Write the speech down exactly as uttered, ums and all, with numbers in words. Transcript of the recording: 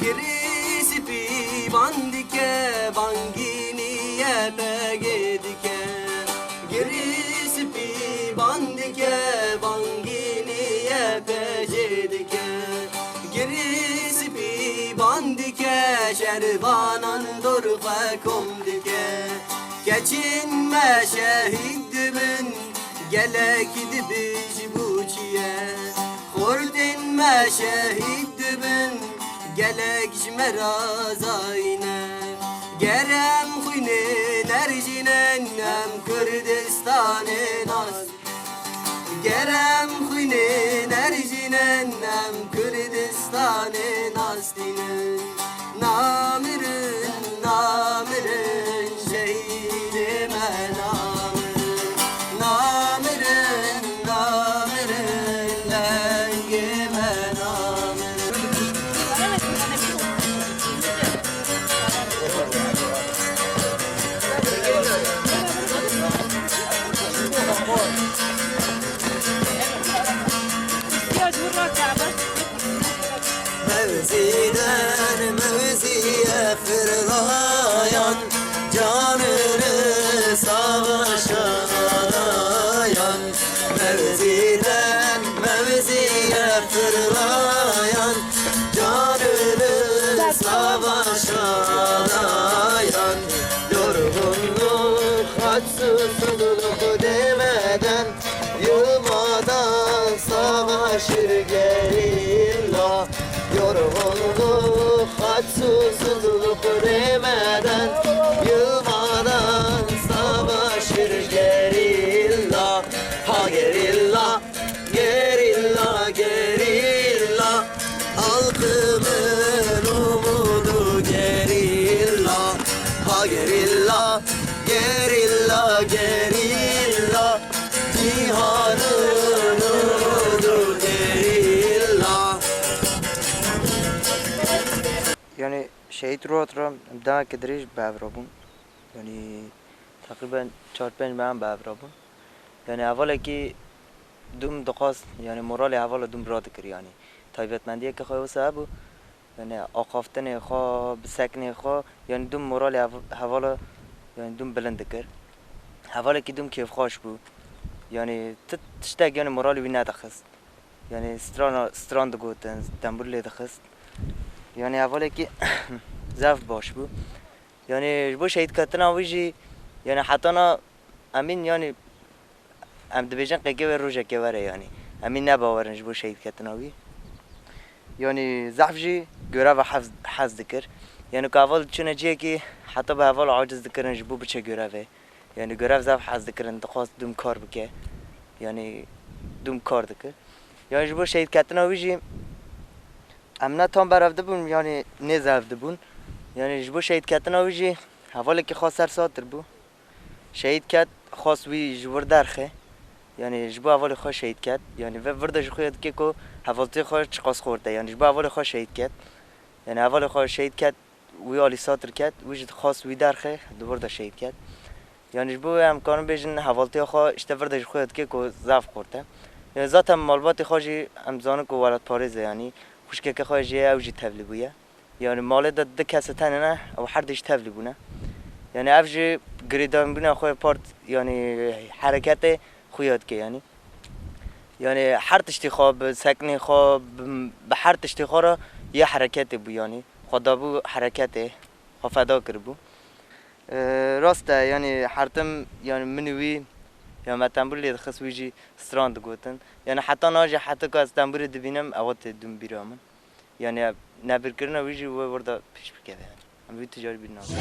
Girî spî van dike, bangînî Y P G dike. Girî spî van dike, bangînî Y P G dike. Girî spî van dike, şervanan dor xwe kom dike. Keçên me şehîd dibin, gelek dibij bû çi ye? Xortên me şehîd dibin, gelek ji me razayî ne. Ger em xwînê nerjînin, em Kurdistanê nas. Ger em xwînê nerjînin, em Kurdistanê nas dînin. Namirin, namirin, şehîdê me namirin. Namirin, namirin, lengê me namirin. Mevzîden mevziye firlayan, canını savaşa adayan. Mevziden mevziye fırlayan, canını savaşa adayan. Yorgunluk, aç susuzluk demeden, yılmadan savaşır gerilla. Yorgunluk, aç susuzluk demeden, yılmadan savaşır gerilla. Ha gerilla, gerilla, gerilla, halkımın umudu gerilla. Ha gerilla, gerilla, gerilla, cihanın umudu gerilla. Yani şehîd Ruhat re demeke dirêj bi hev re bûn. Yani teqrîben çar pênc meh em bi hev re bûn. Yani hevalekî dûm dixwast, yani moralê hevala dûm radikir yani. Taybetmendiyeke xwe wisa hebû. Yani axaftinê xwe, bi sekinê xwe, yani dûm moralê hev-, hevala yani dûm bilind dikir. Hevalekî dûm kêfxweş bû. Yani ti tiştek yani moralê wî nedixist. Yani strana, stran digotin, tembûr lê dixist. Yani hevalekî zaf baş bû. Yani ji bo şehîdketina wî jî, yani hetana emîn, yani em dibêjin qêkê wê rojekê were yani. Emîn ne bawer in ji bo şehîdketina wî. Yani zehf jî göreva hez, hez dikir. Yani ku heval diçûne cihekî heta bi heval aciz dikirin ji bo biçe görevê. Yani görev zaf hez dikirin, dixwast dûm kar bike. Yani dûm kar dikir. Yani ji bo şehîdketina wî jî em ne tam berevdibûn, yani nêzevdibûn. Yani ji bo şehîdketina wî jî hevalekî xwe ser satir bû. Şehîd ket, xwest wî ji wir derxe. Yani ji bo hevalê xwe şehîd ket. Yani ve vir de ji xwe dike ku hevaltiyê xwe çiqas xort e. Yani ji bo hevalê xwe şehîd ket. Yani hevalê xwe şehîd ket, wî alî satir ket, wî jî xwest wî derxe, di wir de şehîd ket. Yani ji bo em karin bêjin hevaltiya xwe işte vir de ji xwe dike ku zaf xurt e. Yani zaten malbatê xwe jî em zanin ku welatparêz e yani. Xwişkeke xwe jî ye, ew jî tevlî bûye. Yani malê de du kes tenê ne, ew her du jî tevlî bûne. Yani ev jî girêdayînbûna xwe part yani hereketê xwe ya dike yani. Yani her tiştî xwe bi sekinê xwe, bi, bi her tiştî xwe re yê hereketê bû yani. Xwe dabû hereketê, xwe feda kiribû. Ee, rast e, yani her tim yani min û wî ya me tembûr lê dixist, wî jî stran digotin. Yani heta niha jî heta ku ez tembûrê dibînim, ew tê dûm bîra min. Yani nebîrkirina wî jî wê wir de pêş bikeve yani. Em vî tu carî bîr nakin.